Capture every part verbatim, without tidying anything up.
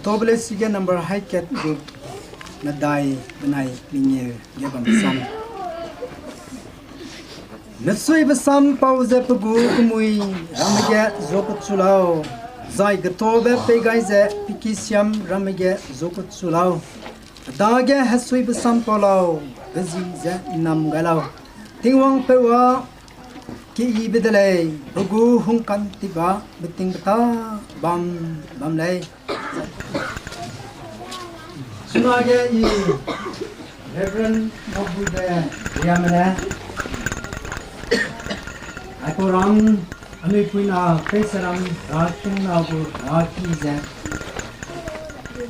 Tobelesi ge number hai kat gu medai benai mengeu ge bam sam. Mesuibe sam pau ze pe gu kemui ramme ge zuakechu lau, zai getobe pei gai ze pe kisiam ramme ge zuakechu lau. Pe dage hesuibe sam pau lau, pe zi ze ’nnam gai lau. Tingwang peu â keyibe de lei, pe gu hungkantipbe betingbeta bam bam lei. Chunage I Reverend Mabuibe Riame ne aipau ram anui puina Peiseram Ratingna gu raki ze,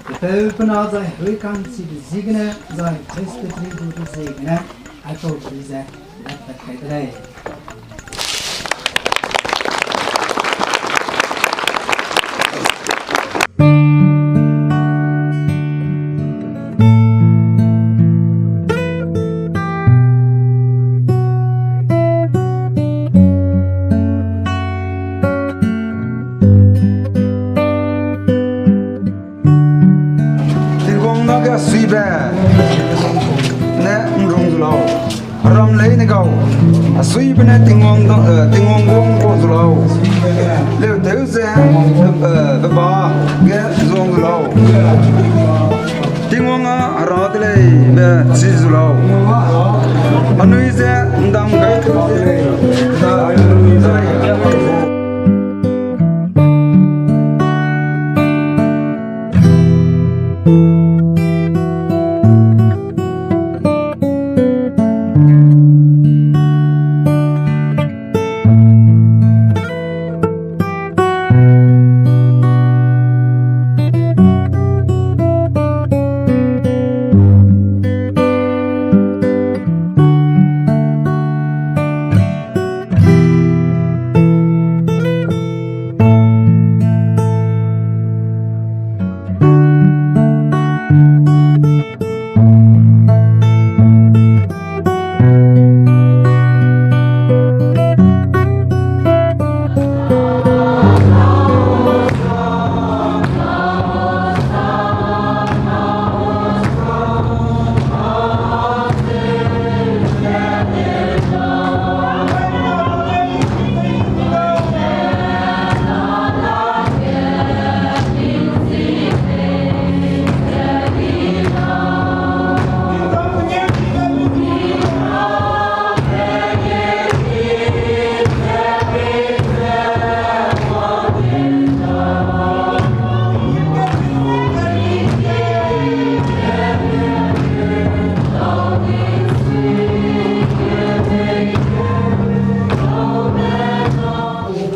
pepeu pena zai herui ka'nchibe ziegene zai Presbytery gu reziegene aipau ki ze latpat kai de lei. Tingwang dage suibe ne ’nrung zu lau. Ram leine gau, a suibe ne Tingwang da, eh, Tingwang guang kau zu lau. Leu tew ze, eh, beba ge zuang zu lau. Tingwang â hera de lei be chi zu lau. Anui ze ’ndam gai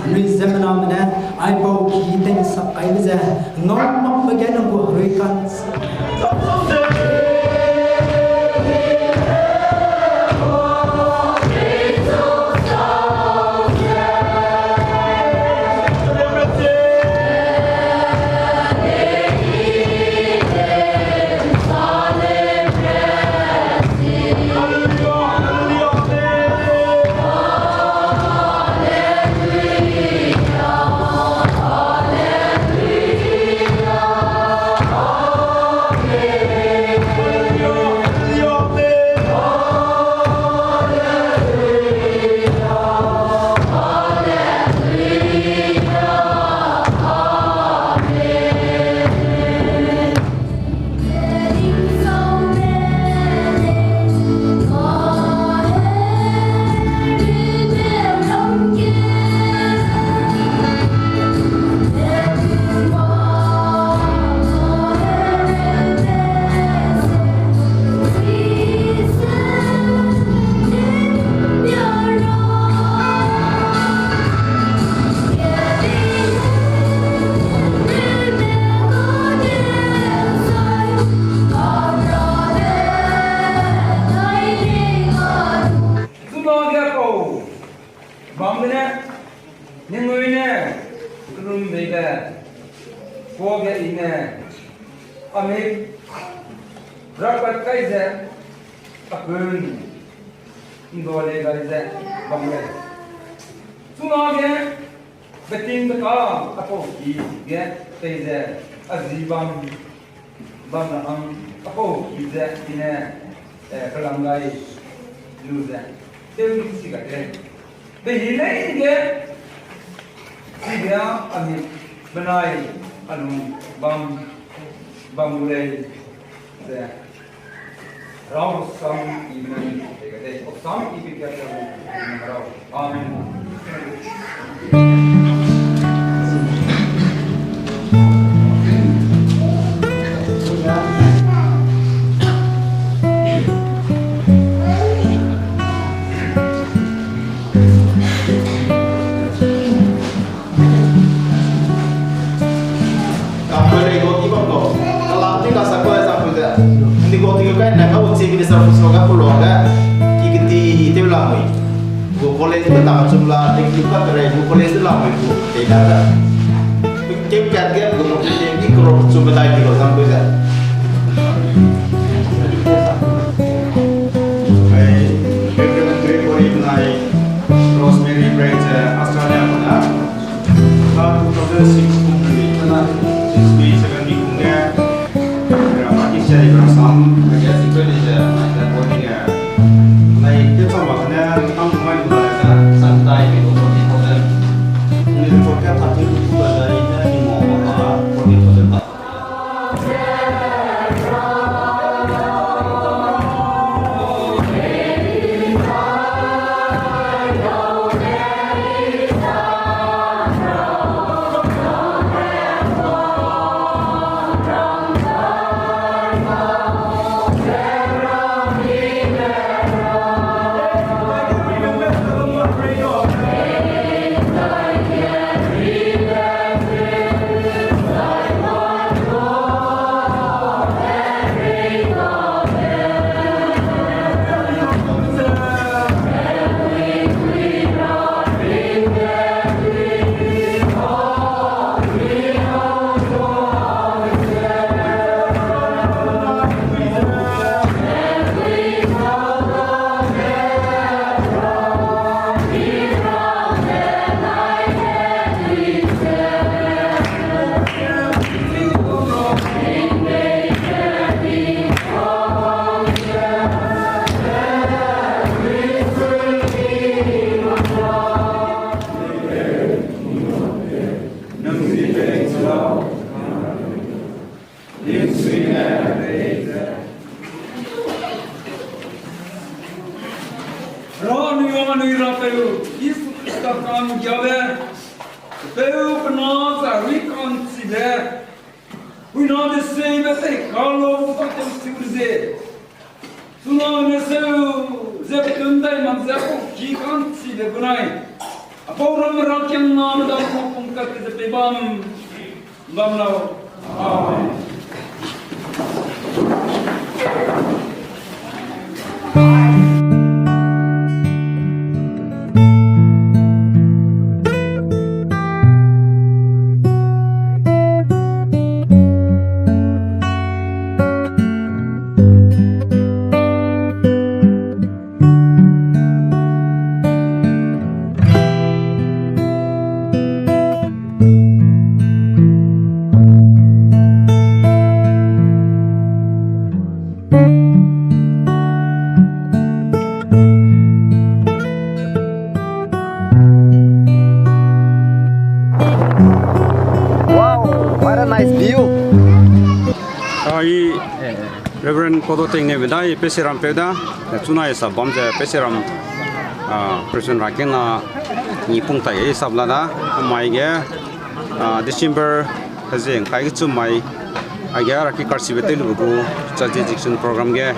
Anui ziemmename ne aipau ki tei'nsak kaibe ze ngau makbe ge nang gu herui kan Chunage pau bam gene, ningnui ne, kerum beibe, kuage i ne, amik, rapat kai ze, apun, ’nduale gai ze, bam lei. Chunage, betingbeta, apau ki ge, pei ze, A zi bam, bam na ang, a pau ki ze, i ne, eh, kalang gai, lu ze, tew lu si ga te. Be hi lei ge, si bia a mi benai a lung bam, bam gu lei ze. Rau sam i benai ni te ga de, o sam i bi ga te rau. Amen. Kampoi lei go ki bam lo. Kalam ti ka sa ko za pu de. Ni go ti kai na ka u chi minister pu so ka pu lo ga. Ki ki ti te la mui. Go college ka ta chum la, te ki ka te re go college la mui go. Te da da. Ke ka ge go mo te ni ko ro chum ba dai ki lo zang pu de. Ai, Reverend Gregory nai Rosemary Bright, eh, Australia mana. Two thousand six kum ni, tana six ni seven ni kum ge, eh, Pakistan ni sam, Pakistan ni je, na je body ge. Nai ke sama ne, tam mai lu na, san tai ni forty thousand. Ni forty thousand ku ba ni ne ni mo ma forty thousand ba. Ra anui wang anui Rapeu Jisu Khrista ka'nggiabe, peu pe na zai rui ka'nchibe, puina deseibe tei kalo gu ka tewsiu ze, chuna ne seu ze petun dai mak ze pau ki ka'nchibe benai, a pau ram rakiangname dai mak pung kat ke ze pei bam, bam lau. Amen. Wow, what a nice view. Ai, Reverend Kodo Ting ne bedai Pesiram peu da, chuna i sap bam ze Pesiram, ah, Christian rakiangna ni pung tai i sap la da, mai ge, ah, December hezing kai ge chu mai, aige raki karchibe tei lu gu, church dedication program ge,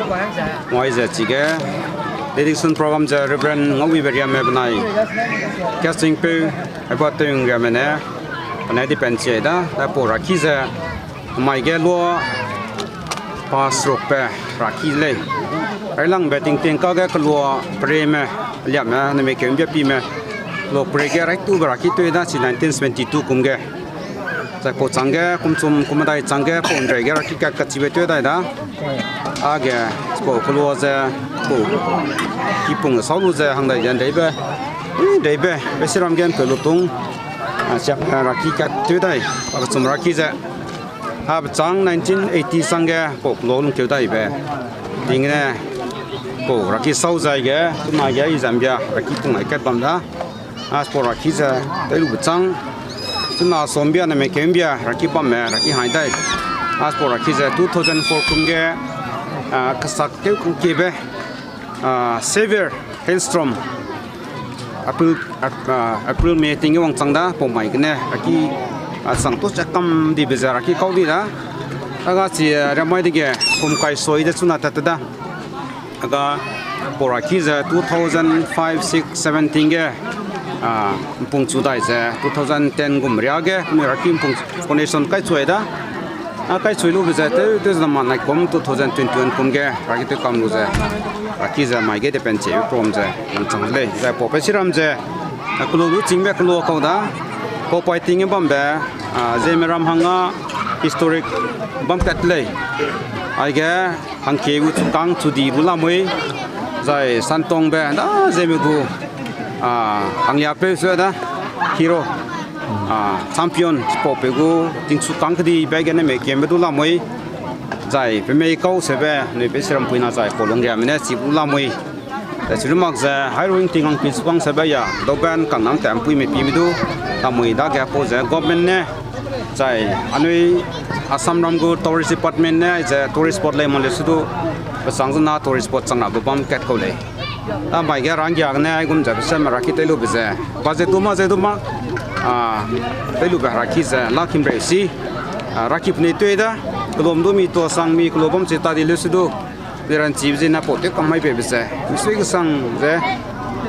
mai ze chige, dedication program ze Reverend Ngauwibe Riame benai, Kasing peu, Heba Teung Riame ne, benai di pen chie da, da pau raki ze, mai ge lua, pa serukbe raki lei. Railangbe tingting kage kelua pereme, liame, neme keu mbia pime, lua pere ge raitube raki teu da chi nineteen seventy-two kum ge. Zai pau changge, kum chum, kum medai changge, pau nrei ge raki kat kachibe teu dai da. Age, pau kelua ze, pau kipung sau lu ze, hang dai ze nreibe, nreibe, Pesiram ge mpeu lu tung, a, siak, a, raki kat teu dai, pa kechum raki ze. Hapchang nineteen eighty chang ge pau kelo lungkeu daibe ting ne, pau raki sau zai ge, chuna ge i zambia raki pung ai kat bam da. Aspau raki ze teilube chang, chuna sombia ne me kembia raki bamme raki hai dai. Aspau raki ze two thousand four kum ge, a, kasak keu kangkebe, a, Xavier Hellstrom, April, Ap-, a, April May ting ge wangchang da, pau mai gene raki, a, sang to chakam dibe ze raki kau di da. Aga chi, a, ramai dege kum kai soi de chuna tat da. Aga pau raki ze two thousand five, six, seven ting ge, a, mpung chu dai ze two thousand ten gum ria ge, mi raki mpung foundation kai chuai da. A, kai chui lube ze tew, tew ze na ma nai kum two thousand twenty-one kum ge raki tew kam lu ze, raki ze mai ge de pen che prom ze, nang chang lei. Zai pau pe siram ze, a, kelo lu chingbe kelo kau da, pau pai ting ge bambe, a, Zeme ram hanga historic bam kat lei. Aige hangke gu chukang chudi bu lamui, zai santongbe da Zeme gu, a, hangliapeu su da hero, a, champion, chipau pe gu tingchukang kedibe gene me kembe du lamui, zai pe mei kau sebe, nui pe siram puina zai pau lungriame ne chi bu lamui. Zai chiru mak ze, hairuing ting hangpi chukang sebe ya, Doben kangnam te mpuime pime du, lamui dage pau ze government ne, zai anui Assam ram gu tourist department ne, ze tourist spot lei ma le su du, pesang zena tourist spot chang rabe bam kat kau lei. Amai ge ranggia gene aigum ze pe seme raki teilube ze, budget du ma ze du ma, a, teilube raki ze la kimreu si, a, raki penui tui da, kelum du mi tuasang mi kelo bam chi ta di le su du, mi ranchibe zene pau tew kam mai pebe ze, mi sui kesang ze,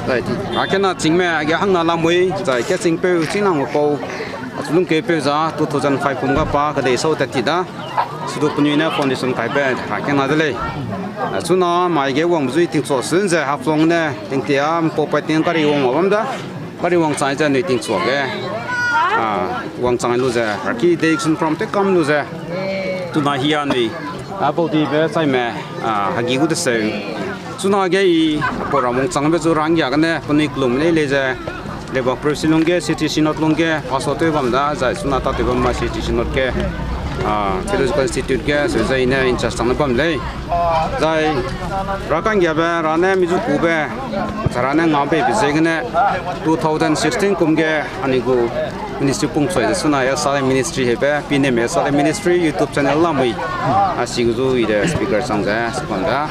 zai ti, a, kena chingme age hangna lamui, zai kechingpeu chingnang pau, a, chulungkeupeu za two thousand five kum ga pa kedei sau tat ti da, sudu penui ne foundation kaibe, a, kena de lei. A, chuna mai ge wangbe zui tingchua sun ze Haflong ne tingtia mpau pai ting kari wang ma bam da, kari wangchang ze nui tingchua ge, a, wangchang lu ze, raki dedication prom tew kam lu ze, chuna hia nui, a, pau dibe chaime, a, hagi gu de seu. Chuna ge i pau ram wangchangbe zu ranggia gene penui kelum lei lei ze, Lebak Presbytery lungge, City Synod lungge, pastor tew bam da, zai chuna tatew bam ma City Synod ge, a, Theological Institute ge, se zai ne in charge chang ne bam lei. Zai, ra kanggiabe, ra ne mi zu kube, zai ra ne ngam peibe ziegene, two thousand sixteen kum ge, anui gu ministry pung choi ze suna S R M Ministry hebe, P N M S R M Ministry YouTube channel lamui. A si gu zu i de speaker chang ze, se bam da.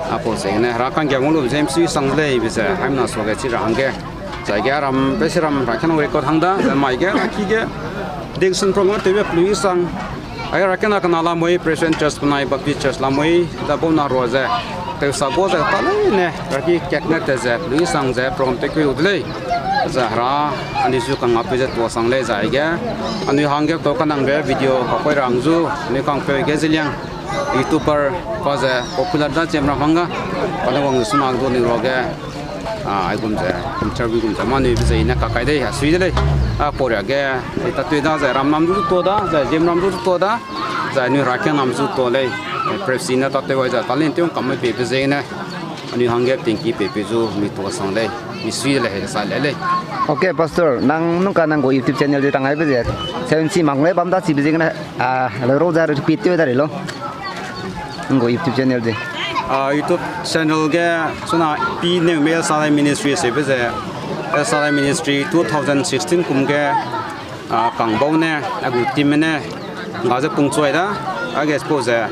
A pau ziegene, ra kanggia ngau lu ze M C sang lei be ze, haimna suage chi ra hangge. Zai ge ram, pe si ram ra kena record hang da, zai mai ge, a ki ge, dedication program tewbe pelui sang. Ai ra kena kena lamui, Presbyterian Church penai Baptist Church lamui, da bau na rua ze, tewsa gu ze ta leine, ra ki kat ne te ze, pelui sang ze, program tewkeu lu de lei. Zai hera, anui zu kangapeu ze tuasang lei zai ge, anui hangge tau kanangbe video kakoi ra hang zu, anui kangpeu ge Zeliang, YouTuber, pa ze popular da Zeme ram hanga, pa ne wang suna du anui ruage, a, aigum ze, interview gum ze, ma anui be ze i ne kakai dei, a sui de lei, a pau ria ge, i tatui da ze, ram nam du tu tuâ da, zai Zeme ram du tu tuâ da, zai anui ra kena nam zu tuâ lei, e, presi ne tatui wai ze, talent tew kam mai peibe ziegene, anui hangge tingki peipe zu mi tuasang lei, mi sui de lei, he sa le lei. Okay, Pastor, nang nungka nang gu YouTube channel ze rang aibe ze, seven si mak lei bam da chibe ziegene, a, le ro ze repeat tew da rei lau. Nang gu YouTube channel ze. A, YouTube channel ge, suna P Newme S R I Ministry sebe ze, S R I Ministry two thousand sixteen kum ge, a, kangbau ne, a gu team ne, nga ze pung chuai da, a ge suppose ze,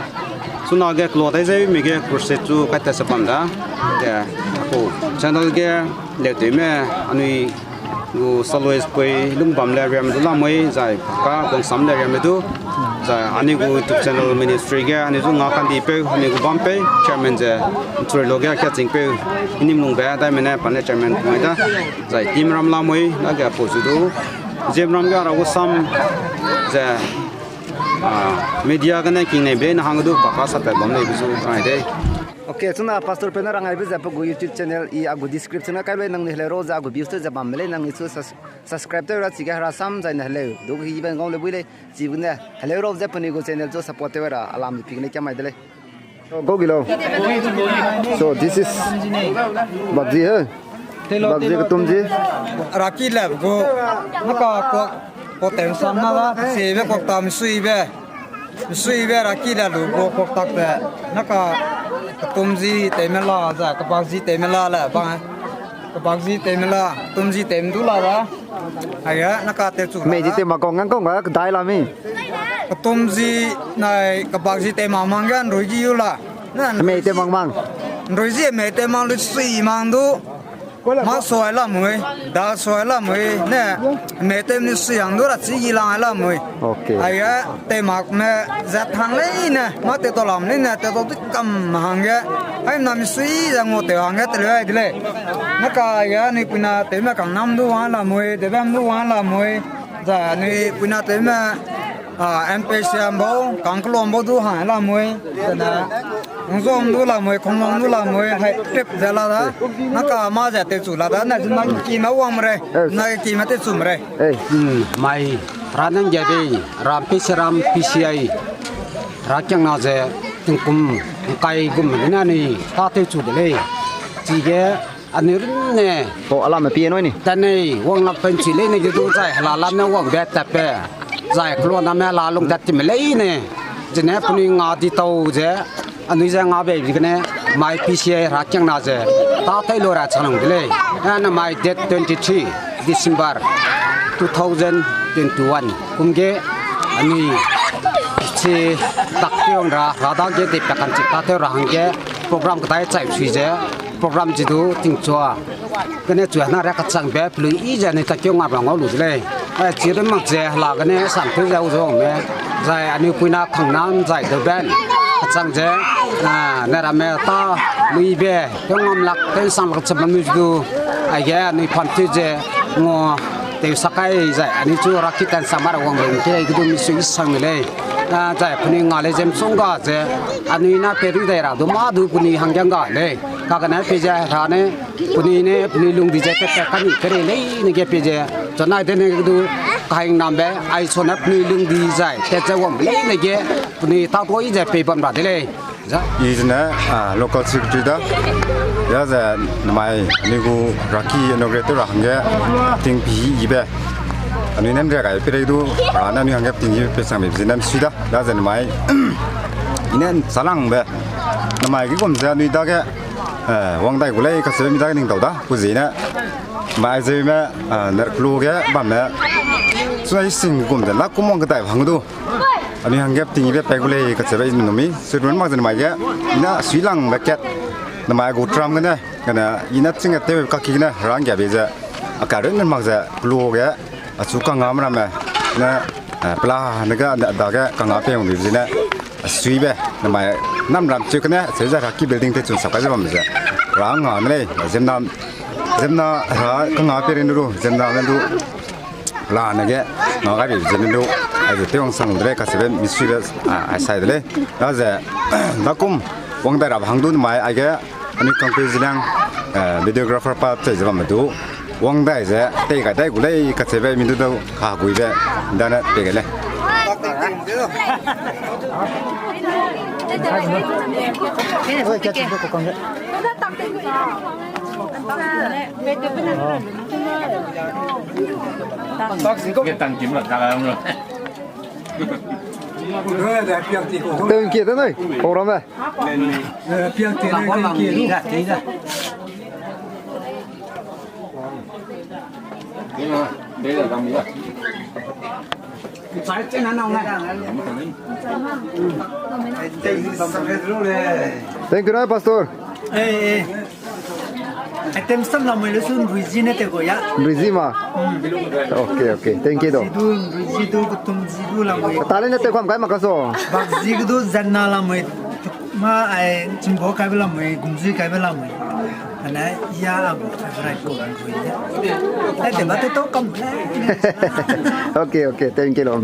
suna ge kelo dai ze mi ge crusade chu kai ta se bam da, ge, a gu channel ge, leutewme, anui gu Saloispui Lungbam le riam du lamui, zai ka Gongsam le riam du, zai anui gu YouTube channel ministry ge, anui zu nga kandipeu, anui gu bampeu, chairman ze, nchurelo ge kachingpeu, Inimlungbe, daimene, pa ne chairman mai da, zai team ram lamui, dage pau zu du, Zeme ram ge ra gu sam, ze, a, media gene kingneibe na hang du, pa ka sapat bam lei be zu, rai dei. Okay, chuna pastor pe ne rang aibe ze pe gu YouTube channel i a gu description ga kai lei nangnui heleu ro ze a gu views tew ze bam lei nangnui chu sus-, subscribe tew ra chige hera sam zai ne heleu du hibe ngau le bui lei chibe ne heleu ro ze penui gu channel chu support tew ra alam de pi gene kiamai de lei. So, go gilo. So, this is Bakji, he? Bakji ketum ji. Raki lab gu, maka kuak, kuak tem sam na la, sebe kuak tam suibe. Suibe raki le lu gu pok tak te. Naka ketum zi teime la za, kebak zi teime la le, ba, kebak zi teime la, ketum zi teime du la da. Aige, naka te chu la. Mei zi da. Te ma kong ngang kong ga kedai la mi. Ketum zi nai kebak zi teime mang ge nrui zi u la. Na mei te mang mang. Nrui zi mei te mang lu sui mang du. Ma soi la mui, da soi la mui, ne, me tem ni si hang du ra chi gi lang la mui. Okay. Aige, te mak me, zat hang lei ne, ma te to lam lei ne, te to du kam hang ge. Ai na mi sui za ngo te hang ge te lei ai de lei. Naka aige, ni puna te me kang nam du wang la mui, te bam du wang la mui. Za ni puna te me, a, M P C M bau, kang kelom bau du hang la mui. Te na, Hongzom du la mui, Khonglong du la mui, hai trip ze la da. Naka ma ze te chu la da, na zun na ki ma wang mre, na ki ma te chu mre. Eh. Hmm, mai, ra nang ge de, ram P C, ram P C I. Ra kiang na ze, tingkum, kai gum de na ni, ta te chu de lei. Chige, anui runne. To ala me pie noi ni. Tanei, wang lak pen chi lei ne ge du zai, hala lam ne wang be tat pe. Zai, klo na me hala lung tat ti me lei ne. Zene, penui nga di tau ze, anui ze nga be bi gene, mai P C I ra kiang na ze, ta tei lo ra chang nang de lei. Ana mai date twenty-three December two thousand twenty-one. Kum ge, anui, chi, tak piong ra, ra da ge de pe kan chi ta tei ra hang ge, program kedai chai sui ze, program zi du tingchua. Kene chua na ra kachangbe, pelui i ze ne ta keu nga ra ngau lu de lei. Eh, chi de mak ze, la kene sang teu ze u zong me. Zai anui puina kangnan zai de ben. Kachang ze, ah, ne ramme ta, lui be, keu ngam lak, keu sang lak cham lu du. Aige anui pam teu ze, ngo, teu sakai zai, anui chu raki tan sang ma ra wang be, ke ke du mi sui sang de lei. Ah, zai penui nga lei zem song ga ze, anui na pe ri dai ra, du ma du penui hang jang ga lei. Ka kane pe ze ra ne, penui ne, penui lung di ze pe pe kani pe rei lei ne ge pe ze. Chonai de ne du kahingnambe, ai so ne penui lung di zai, tet ze wang lei ne ge, penui ta toi ze pe bam ra de lei. Za. I zene, ah, local secretary da. Ya ze namai anui gu raki inaugurate ra hangge ting pi ibe. Anui nem re gai pe rei du, ra ne anui hangge ting ibe pe sang be zene sui da. Ya ze namai, i ne salangbe. Namai ge gum ze anui dage, eh, wang dai gu lei, kacheube mi dage ning dau da, ku zene. Mai zeume, ah, nerklu ge bamme. Suna i sing gum ze, la kum wang kedai hang du. Anui hangge ting ibe pe gu lei kacheube i numi. Sui run mak ze namai ge, i na sui langbe kat. Namai gu tram gene, gene, i na ching ge tew kaki gene, rang ge be ze. A ka run mak ze, klu ge, a chu kangam ramme. Ne, eh, pela ne ga, da ge, kangam pe wang bi zene. Suibe, namai, nam ram chu kene, seuza raki building te chun sakai ze bam ze. Ra nga ne lei, zemna, zemna ra kanga pe rin du, zemna ne du, la ne ge, nga ga bi zene du, ai ze te wang sang de lei, kacheube mi suibe, a, ai sai de lei. Da ze, da kum, wang dai ra hang du namai, ai ge, anui kangpeu zilang, eh, videographer pa chai ze bamme du, wang dai ze, tei gai dai gu lei kacheube mi du dau, kaguibe, dane pe gai lei. Thank you, da noi. Program be. Thank you, Pastor. Eh, eh. Item sam lamui le sun ruizi ne te go ya. Ruizi ma? Hmm. Okay, okay. Thank you, do. Zi du, ruizi du, kutum zi du lamui. Tale ne te kam kai makaso. Bak zi du zanna lamui. Ma ai chimbo kai be lamui, gumzi kai be lamui. Ana ya abu favorite ko ruizi. Eh, te ba te to kam. Okay, okay. Thank you, lo.